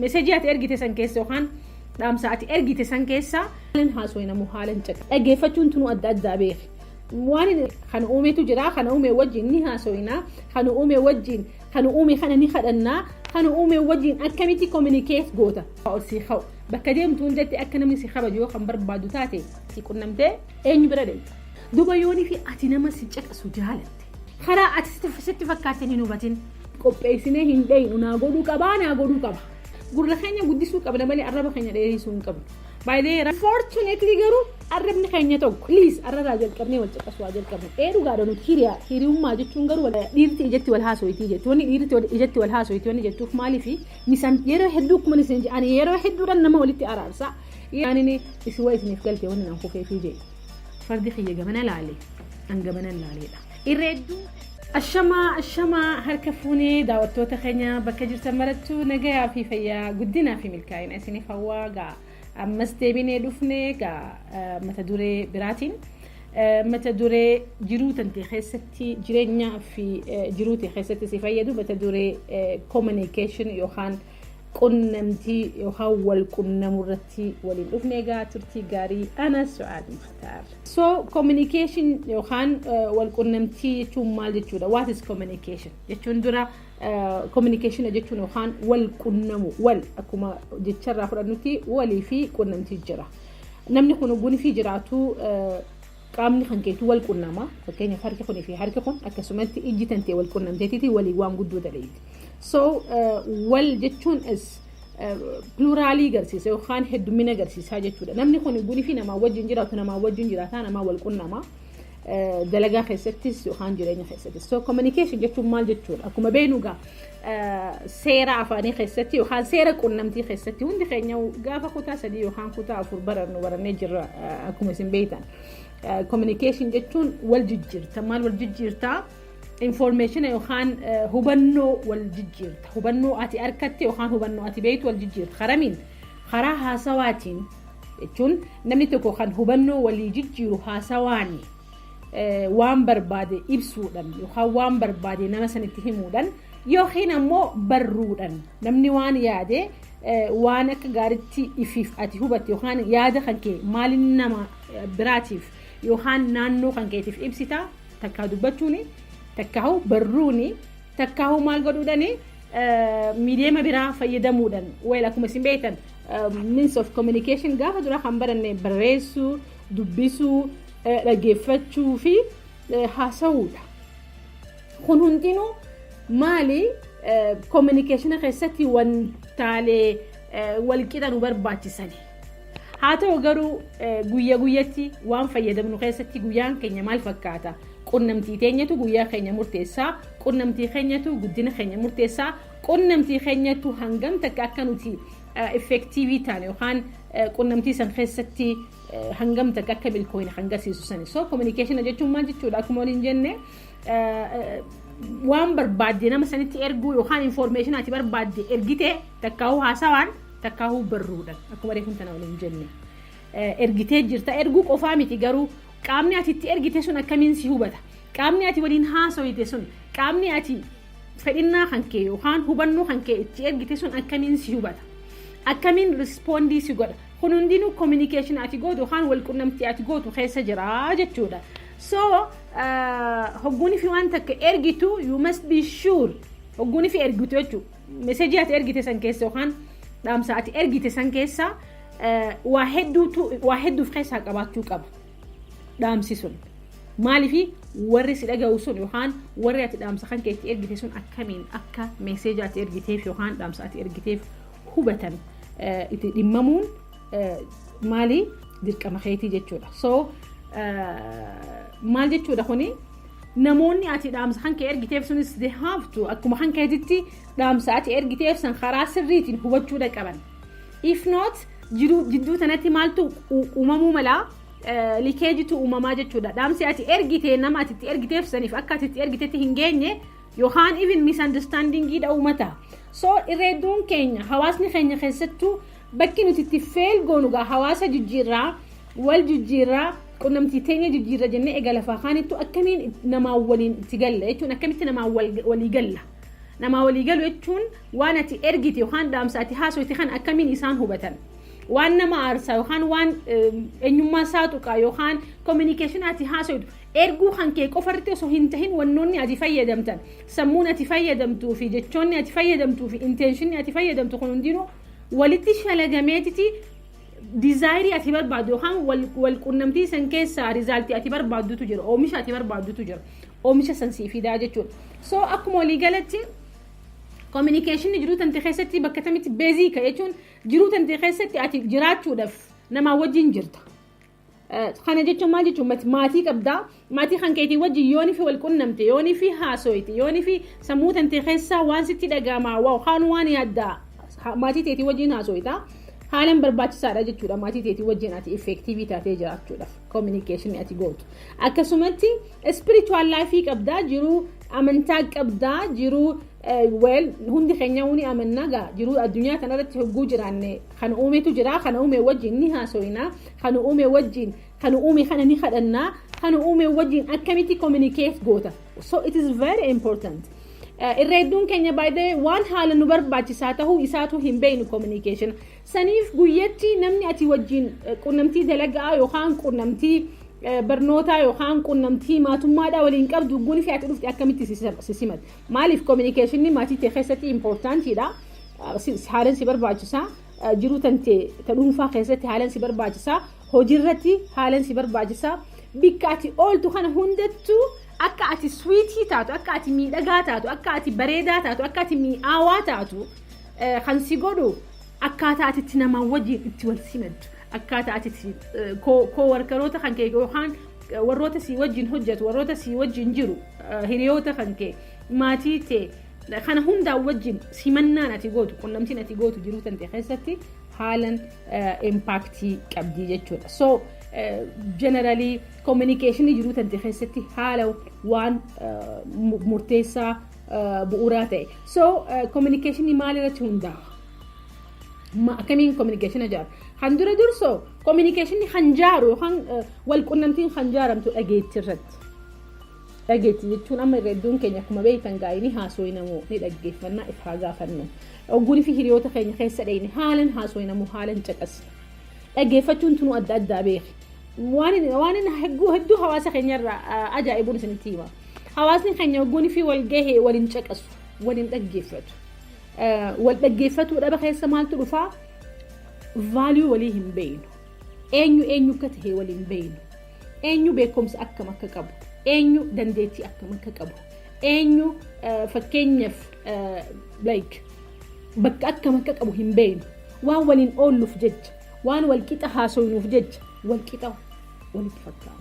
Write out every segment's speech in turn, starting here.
Message ati ergite san keessa yookaan dhaamsa ati ergite san keessa haalan haasofnamu, haalan caqa. Dhaggeeffachuun tunuu adda addaa beeki. Waan kana uumetu jira, kana uume wajjin ni haasofnaa, kana uume wajjin, kana uume kana ni kadhannaa, kana uume wajjin akkamitti communicate goota. Ol sii ka'u. Bakka deemtu hundatti akka namni si kabaju yoo kan barbaadu taate, si qunnamtee eenyu bira deemta? Duba yoonii fi ati nama si caqasu jaalatte, karaa ati sitti fakkaatte hin hubatin. Qopheessinee hin dheynu, naa godhuu qabaa, naa godhuu qaba. Gurra keenya guddisuu qabna malee arraba keenya dheerisuu hin qabnu. Baay'ee unfortunately garuu arrabni keenya tokko. Please, arrabaa jalqabnee wal caqasuu haa jalqabnu. Ee, dhugaadha, nuti hiriyaa hiriyummaa jechuun garuu dhiirti ijatti wal haasoitii jetti. Wanni dhiirti ijatti wal haasoitii wanni jettuuf maaliifi misan yeroo hedduu akkuma isin ani yeroo hedduudhaan nama walitti araarsa. Yaani isin waa isiniif galte wanni nan kufeefii jee. Fardi kiyya gamana laale, an gamana laaleedha. Irra hedduu. Ashamaa, ashamaa, harka fuunee daawwattoota keenya bakka jirtan marattuu nagayaa fi fayyaa, guddinaa fi milkaa'ina isiniif hawwaa. Gaa ammas deebinee dhufnee gaa mata duree biraatiin, mata duree jiruu tantee keessatti, jireenyaa fi jiruu tee keessatti si fayyadu, mata duree communication yookaan qunnamtii yookaan wal qunnamuu irratti waliin dhufnee. Egaa turtii gaarii. Ana Su'aad Mukhtaar. So communication yookaan wal qunnamtii jechuun maal jechuudha? What is communication? Jechuun dura communication jechuun yookaan wal qunnamu, wal akkuma jecharraa fudhannutti walii fi qunnamtii jira. Namni kun ogguun fi jiraatu qaamni kan keetu wal qunnama. Fakkeenyaaf harki kunii fi harki kun, akkasumatti ijji tantee wal qunnamteetiiti walii waan guddoo daleeti. So wal jechuun is pluralii agarsiisa yookaan heddumina agarsiisaa jechuudha. Namni kun gunii fi namaa wajjin jiraatu, namaa wajjin jiraataa, namaa wal qunnama. Dalagaa keessattis yookaan jireenya keessattis. So communication jechuun maal jechuudha? Akkuma beeknu egaa seera afaanii keessatti yookaan seera qunnamtii keessatti hundi keenya gaafa kutaa 3 yookaan kutaa 4 barannu barannee jirra akkuma isin beektan. Communication jechuun wal jijjiirta. Maal wal jijjiirtaa? Information yookaan hubannoo wal jijjiirta. Hubannoo ati harkatte yookaan hubannoo ati beektu wal jijjiirta. Karamiin? Karaa haasawaatiin jechuun namni tokko kan hubannoo walii jijjiiru haasawaani. Waan barbaade ibsuudhaan yookaan waan barbaade nama sanitti himuudhaan yookiin ammoo barruudhaan namni waan yaade, waan akka gaariitti ifiif ati hubatte yookaan yaada kan kee maaliin nama biraatiif yookaan naannoo kan keetiif ibsita? Takkaa dubbachuuni, takkaahu barruuni, takkaahu maal godhuudhaani, miidiyaa biraa fayyadamuudhaan. Well, akkuma isin beektan means of communication gaafa dura kan baranne barreessuu, dubbisuu, dhaggeeffachuu fi haasa'uudha. Kun hundinuu maali? Communication keessatti wantaalee walqixa nu barbaachisani. Haa ta'u garuu guyya guyyatti waan fayyadamnu keessatti guyyaan keenya maal fakkaata? Qunnamtii teenyatu guyyaa keenya murteessaa, qunnamtii keenyatu guddina keenya murteessaa, qunnamtii keenyatu hangam takka akka nuti effective taane yookaan qunnamtii san keessatti hangam takka akka milkooyne kan agarsiisu sani. So communication jechuun maal jechuudha? Akkuma waliin jenne, waan barbaadde nama sanitti erguu yookaan information ati barbaadde ergite, takkaahuu haasawaan, takkaahuu barruudhaan, akkuma reefuun tana waliin jenne. Ergitee jirta, erguu qofaa miti garuu qaamni ati itti ergite sun akkamiin si hubata? Qaamni ati waliin haasawite sun, qaamni ati fedhinnaa kan kee yookaan hubannoo kan kee itti ergite sun akkamiin si hubata? Akkamiin respond si godha? Kun hundinuu communication ati gootu yookaan walqunnamtii ati gootu keessa jira jechuudha. So hogguuni fi waan takka ergitu, you must be sure hogguuni fi ergitu jechuudha. Message ati ergite san keessa yookaan dhaamsa ati ergite san keessa waa hedduutu, waa hedduuf keessaa qabaachuu qaba dhaamsi sun. Maaliifi warri si dhaga'u sun yookaan warri ati dhaamsa kan keetti ergite sun akkamiin akka message ati ergiteef yookaan dhaamsa ati ergiteef hubatan itti dhimmamuun maali, dirqama keetii jechuudha. So maal jechuudha kuni? Namoonni ati dhaamsa kan kee ergiteef sunis they have to akkuma kan keetitti dhaamsa ati ergiteef san karaa sirriitiin hubachuudha qaban. If not, jidduu tanatti maaltu uumamuu malaa? Leakageitu uumamaa jechuudha. Dhaamsi ati ergite nama ati itti ergiteef saniif akka ati itti ergitetti hin geenye yookaan even misunderstandingiidha uumata. So irreedduun keenya hawaasni keenya keessattuu bakki nuti itti fail goonu gaa hawaasa jijjiirraa, wal jijjiirraa, qunnamtii teenya jijjiirra jennee egaa lafaa kaanittu akkamiin namaa waliin itti galla jechuun akkamitti namaa walii galla. Namaa walii galu jechuun waan ati ergite yookaan dhaamsa ati haasoyte kan akkamiin isaan hubatan. Waan nama aarsaa yookaan waan eenyummaa isaa tuqaa yookaan communication ati haasoytu erguu kan kee qofarratti osoo hin tahin, wannoonni ati fayyadamtan, sammuun ati fayyadamtuu fi jechoonni ati fayyadamtuu fi intentionni ati fayyadamtu kun hundinuu walitti shalagameetiti desireii ati barbaaddu yookaan wal qunnamtii san keessaa resultii ati barbaaddutu jira, oomisha ati barbaaddutu jira, oomisha san sii fidaa jechuudha. So akkuma waliigalatti communicationni jiruu tante keessatti bakka tamitti basic jechuun jiruu tante keessatti ati jiraachuudhaaf namaa wajjin jirta. Kana jechuun maal jechuun? Maatii qabdaa, maatii kan keetii wajjin yoonii fi wal qunnamte, yoonii fi haasoyte, yoonii fi sammuu tante keessaa waan sitti dhaga'amaa waan waan yaaddaa maatii teetii wajjin haasoyta, haalan barbaachisaadha jechuudha maatii teetii wajjin ati effective taatee jiraachuudhaaf communicationii ati gootu. Akkasumatti spiritual lifeii qabdaa, jiruu amantaa qabdaa, jiruu, well, hundi keenya ni amannaa gaa. Jiruu addunyaa kanarratti hogguu jiraanne kan uumetu jira, kan uume wajjin ni haasoyinaa, kan uume wajjin, kan uume kana ni kadhannaa, kan uume wajjin akkamitti communicate goota. So it is very important. Irra hedduun keenya baay'ee waan haala nu barbaachisaa tahuu isaatu hin beeknu communication. Saniif guyyatti namni ati wajjin qunnamtii dalagaa yookaan qunnamtii barnootaa yookaan qunnamtii maatummaadhaa waliin qabdu guni fi ati dhufte akkamitti si simata? Maaliif communicationni maatii ta'e keessatti importantiidha? Haalan si barbaachisaa. Jiruu tantee ta dhuunfaa keessatti haalan si barbaachisaa. Hojiirratti haalan si barbaachisaa. Bikka ati ooltu kana hundattuu akka ati sweetii taatu, akka ati miidhagaa taatu, akka ati bareedaa taatu, akka ati mi'aawaa taatu kan si godhu akkaataa ati itti namaa wajjin itti wal simattu, akkaataa ati itti coworkeroota kan kee yookaan warroota si wajjin hojjetu, warroota si wajjin jiru, hiriyoota kan kee, maatii ta'e kana hundaa wajjin simannaan ati gootu, qunnamtiin ati gootu jiruu tante keessatti haalan impactii qabdii jechuudha. So generally communicationii jiruu tante keessatti haala waan murteessaa bu'uuraa ta'e. So communicationii maal irratti hundaa'a? Akkamiin communication ijaaru? Kan dura dursoo communicationii kan jaaru yookaan wal qunnamtiin kan jaaramtu dhageetti irratti. Dhageetti jechuun amma irra hedduun keenya akkuma beektan gaa'ii haasooyinamoo ni dhaggeeffannaa? If haa gaafannu. Ogguunii fi hiriyoota keenya keessa dhayine haalan haasooyinamoo haalan caqasna? Dhaggeeffachuun tunuu adda addaa beeki. Waan hedduu hawaasa keenyarraa ajaa'ibuun isinitti hima. Hawaasni keenya ogguunii fi wal gahee waliin caqasu, waliin dhaggeeffatu. Wal dhaggeeffatuu dhaba keessa maaltu dhufaa? Value walii hin beeynu. Eenyu eenyu akka ta'e waliin beeynu. Eenyu beekumsa akkam akka qabu. Eenyu dandeettii akkam akka qabu. Eenyu fakkeenyaaf like bakka akkam akka qabu hin beeynu. Waan waliin oolluuf jecha, waan wal qixa haasoynuuf jecha wal qixa walitti fakkaatu.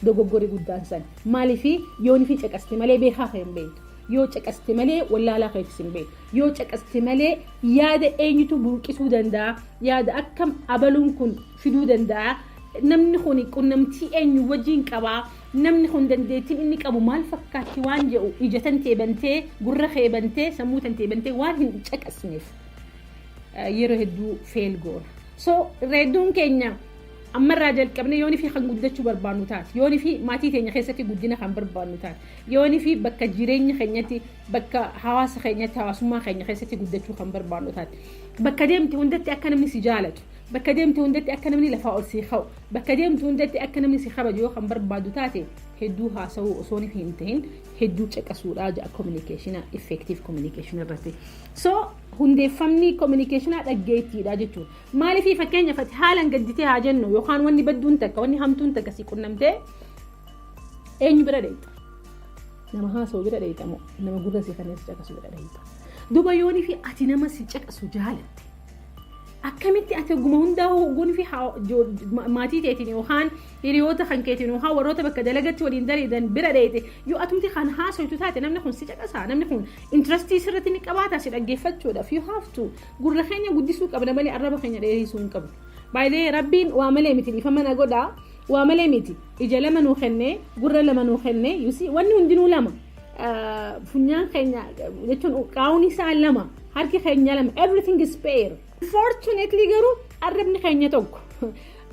Dogoggorri guddaan san maaliifi yooni fi caqaste malee beekaa kan hin beektu. Yoo caqaste malee wallaalaa keetis hin beektu. Yoo caqaste malee yaada eenyutu burqisuu danda'a? Yaada akkam abaluun kun fiduu danda'a? Namni kun qunnamtii eenyu wajjin qabaa? Namni kun dandeettiin inni qabu maal fakkaatti waan jedhu ija tantee bantee, gurra kee bantee, sammuu tantee bantee waan hin caqasneef yeroo hedduu fail goona. So hedduun keenya ammarraa jalqabne yoonii fi kan guddachuu barbaannu taate, yoonii fi maatii keenya keessatti guddina kan barbaannu taate, yoonii fi bakka jireenya keenyatti, bakka hawaasa keenyatti, hawaasummaa keenya keessatti guddachuu kan barbaannu taate, bakka deemte hundatti akka namni si jaalatu, bakka deemte hundatti akka namni lafaa ol si ka'u, bakka deemte hundatti akka namni si kabaju yoo kan barbaadu taate, hedduu haasa'uu osoo hin ta'in hedduu caqasuudhaa ja'a communication, effective communication irratti. So hundeeffamni communicationaa dhaggeettiidha jechuudha. Maaliif fakkeenyaaf ati haalaan gadditee haa jennu yookaan wanni badduun takka, wanni hamtuun takka si qunnamtee, eenyu bira dheeyxa? Nama haasa'u bira dheeyxa moo nama gurra si kanees caqasu bira dheeyxa? Duba yoonii fi ati nama si caqasu jaalatte, akkamitti ati oguma hundaa ogguun fi maatii teetiin yookaan hiriyoota kan keetiin yookaan warroota bakka dalagatti waliin daleedan bira dheeyte, yoo atumti kan haasoytu taate, namni kun si caqasaa? Namni kun interestii sirratti ni qabaata si dhaggeeffachuudhaaf? You have to gurra keenya guddisuu qabna malee arraba keenya dheerisuu hin qabnu. Baay'ee Rabbiin waa malee miti, dhiifama na godhaa, waa malee miti ija lama nuu kennee, gurra lama nuu kennee. You see, wanni hundinuu lama, funyaan keenya jechuun qaawni isaa lama, harki keenya lama, everything is pair. Fortunately garuu arrabni keenya tokko.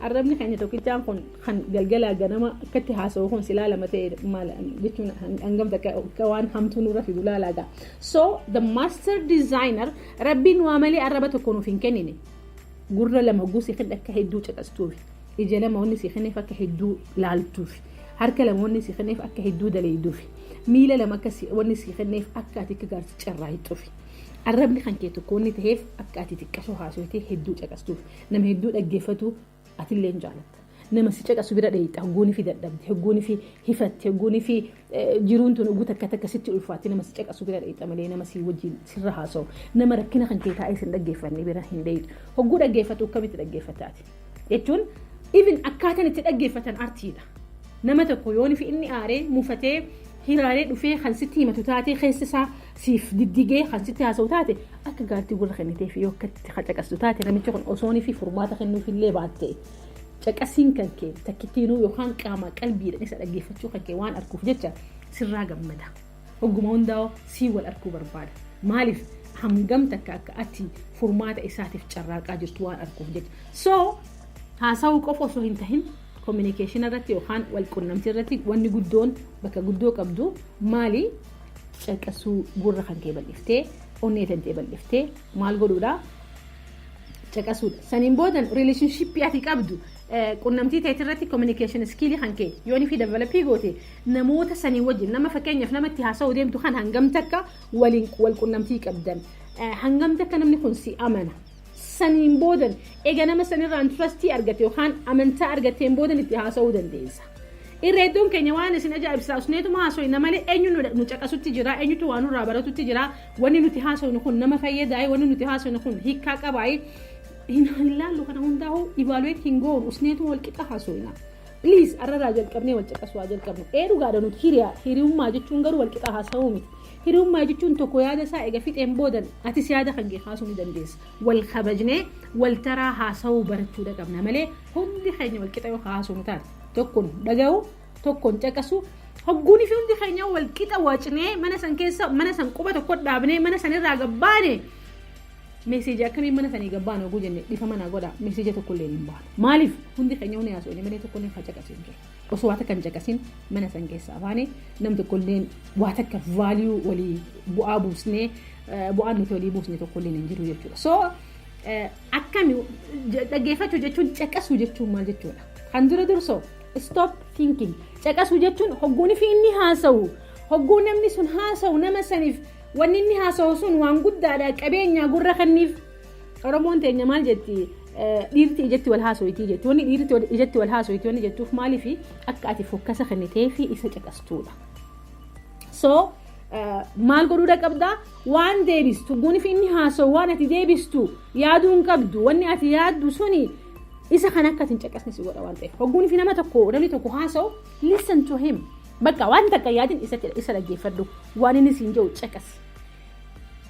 Arrabni keenya tokkichaan kun kan galgalaa ganama akkatti haasa'u kun silaa lama ta'e maal jechuun, hangam takka waan hamtuu nurra fidu laalaa gaa. So the master designer, Rabbiin waa malee arraba tokko nuuf hin kennine. Gurra lama hogguu si kenne akka hedduu caqastuuf, ija lama wanni si kenneef akka hedduu laaltuuf, harka lama wanni si kenneef akka hedduu daleeyduuf, miila lama akka wanni si kenneef akka ati akka gaarsi carraaqxuuf. Arrabni kan kee tokko wanni ta'eef akka ati xiqqashoo haasofte hedduu caqastuuf. Nama hedduu dhaggeeffatu atillee hin jaalatta. Nama si caqasu bira dheeyxa hogguuni fi dadhabde, hogguuni fi hifatte, hogguuni fi jiruun tun hogguu takka takka sitti ulfaatti, nama si caqasu bira dheeyxa malee nama si wajjin sirra haasa'u, nama rakkina kan kee taa'ee sin dhaggeeffanne bira hin dheeyxu. Hogguu dhaggeeffatu akkamitti dhaggeeffataati? Jechuun even akkaataan itti dhaggeeffatan artiidha. Nama tokko yoon fi inni aaree mufatee hiraaree dhufee kan sitti himatu taate, keessa isaa siif diddigee kan sitti haasa'u taate, akka gaartii gurra kennitee fi yoo akka itti caqastu taate, namichi kun osoonii fi furmaata kennuufillee baatte, caqasiin kan kee takkittiinuu yookaan qaama qalbiidhaan isa dhaggeeffachuu kan kee waan arguuf jecha sirraa gammada. Hogguma hundaa'u sii wal arguu barbaada. Maaliif? Hangam takka akka ati furmaata isaatiif carraaqaa jirtu waan arguuf jecha. So haasa'uu qofa osoo hin tahin, communication irratti yookaan wal qunnamtii irratti wanni guddoon bakka guddoo qabdu maali? Caqasuu. Gurra kan kee bal'iftee, onnee tan ta'e bal'iftee maal godhuudha? Caqasuudha. Saniin boodan relationship ati qabdu, qunnamtii ta'e irratti communication skill kan kee yoon fi develop goote, namoota sanii wajjin, nama fakkeenyaaf nama itti haasa'uu deemtu kan hangam takka waliin wal qunnamtii qabdan, hangam takka namni kun si amana. Saniin boodan eega nama sanirraan trust argate yookaan amantaa argateen boodan itti haasa'uu dandeessa. Irra hedduun keenya, waan isin ajaa'ibsiisaa, usneetuma haasofna malee eenyu nu caqasutti jira, eenyutu waan nurraa baratutti jira, wanni nuti haasofnu kun nama fayyadaa'e, wanni nuti haasofnu kun hiikkaa qabaa'e hin ilaallu. Kana hundaa'u evaluate hin goonu, usneetuma wal qixa haasofna. Please, arrarraa jalqabnee wal caqasuu haa jalqabnu. Ee, dhugaadha, nuti hiriyaa. Hiriyummaa jechuun garuu wal qixa haasa'uu miti. Hiriyummaa jechuun tokko yaada isaa eega fixeen boodan atis yaada kan kee haasuu ni dandeessa. Wal kabajnee wal taraa haasa'uu barachuudha qabna malee hundi keenya wal qixa yoo haasuu nu taate, tokkoon dhaga'u, tokkoon caqasu, hogguunii fi hundi keenya wal qixa wacnee mana san keessa, mana san quba tokko dhaabnee mana sanirraa gabbaane, message akkamiin mana sanii gabbaan oguu jenne, dhifa manaa godha, message tokko illee hin baanu. Maaliif? Hundi keenya hundi haasoo malee tokko illee caqasin jiru. Osoo waa takka hin caqasin mana san keessaa baane, nam tokko illee waa takka value walii bu'aa buusnee, bu'aan nuti walii buusne tokko illee hin jiru jechuudha. So akkami dhaggeeffachuu jechuun, caqasuu jechuun maal jechuudha? Kan dura dursoo, stop thinking. Caqasuu jechuun hogguun fi inni haasa'u, hogguu namni sun haasa'u, nama saniif wanni inni haasa'u sun waan guddaadha, qabeenya gurra kanniif. Oromoon teenya maal jetti? Dhiirti ijatti wal haaso'itii jetti. Wanni dhiirti ijatti wal haaso'itii wanni jettuuf maaliifi? Akka ati focus kennitee fi isa caqastuudha. So maal godhuudha qabdaa? Waan deebistu, hogguun fi inni haasa'u, waan ati deebistu yaaduu hin qabdu. Wanni ati yaaddu suni isa kan akka ati hin caqasne si godha waan ta'eef, hogguun fi nama tokko, namni tokko haasa'u, listen to him. Bakka waan takka yaadin, isa dhaggeeffadhu, waan inni siin jedhu caqasi.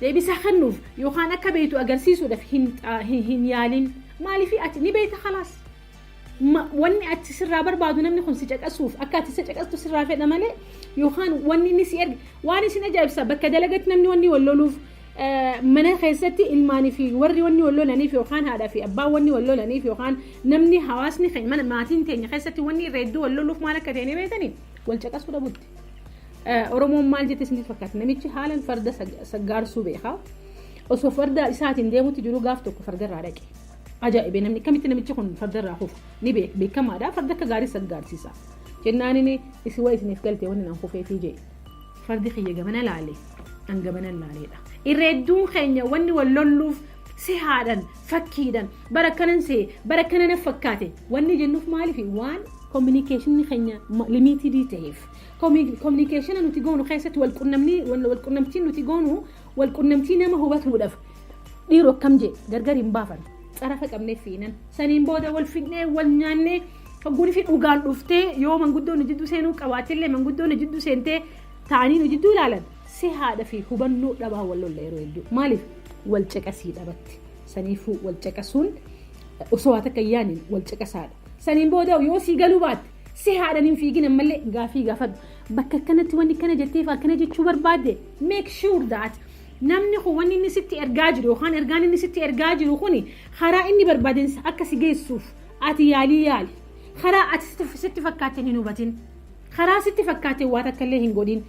Deebisaa kennuuf yookaan akka beektu agarsiisuudhaaf hin yaalin. Maaliif? Ati ni beekta, khalaas. Wanni ati sirraa barbaadu namni kun si caqasuuf, akka ati isa caqastu sirraa fedha malee yookaan wanni inni si erge. Waan isin ajaa'ibsa, bakka dalagatti namni wanni wal loluuf, mana keessatti ilmaanii fi warri wanni wal lolaniif, yookaan haadhaa fi abbaan wanni wal lolaniif, yookaan namni hawaasni keenya mana maatiin teenya keessatti wanni irra hedduu wal loluuf maal akka ta'e ni beektanii? Wal caqasuu dhabutti. Oromoon maal jette isinitti fakkaata? Namichi haalan farda saggaarsuu beekaa. Osoo farda isaatiin deemutti jiru gaaf tokko farda irraa dhaqe. Ajaa'ibee namni, akkamitti namichi kun farda irraa kufa? Ni beekamaadha, farda akka gaarii saggaarsiisa. Jennaan inni isin waa isiniif galte, wanni naan kufeefii jee. Fardi kiyya gamana laale, an gamana laaleedha. Irra hedduun keenya wanni wal lolluuf, si haadhan fakkiidhan bara akkanan see, bara akkana na fakkaate wanni jennuuf maaliif? Waan communication keenya limited ta'eef. Communication nuti goonu keessatti, walqunnamtiin nuti goonu walqunnamtii nama hubatuudhaaf dhiiroo akkam jee gargar hin baafan, xarafa qabnee fiinan. Saniin booda wal fidnee wal nyaannee, hogguun fi dhugaan dhuftee yoo manguddoon jidduu seenuu qabaatillee, manguddoon jidduu seentee ta'anii nu jidduu ilaalan, si haadha fi hubannoo dhabaa wal lolla yeroo hedduu. Maaliif? Wal caqasii dhabatti. Saniifuu wal caqasuun, osoo waa takka yaaniin wal caqasaadha. Saniin booda yoo sii galuu baatte, si haadhan hin fiigin, ammallee gaafii gaafadhu. Bakka akkanatti wanni akkana jetteef akkana jechuu barbaadde. Make sure that namni kun wanni inni sitti ergaa jiru yookaan ergaan inni sitti ergaa jiru kuni karaa inni barbaadeen akka si geessuuf Ati yaalii yaali. Karaa ati sitti fakkaateen hin hubatin. Karaa sitti fakkaateen waa takka illee hin godhin.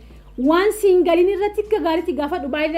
Waan siin galin irratti akka gaariitti gaafadhu baay'ee.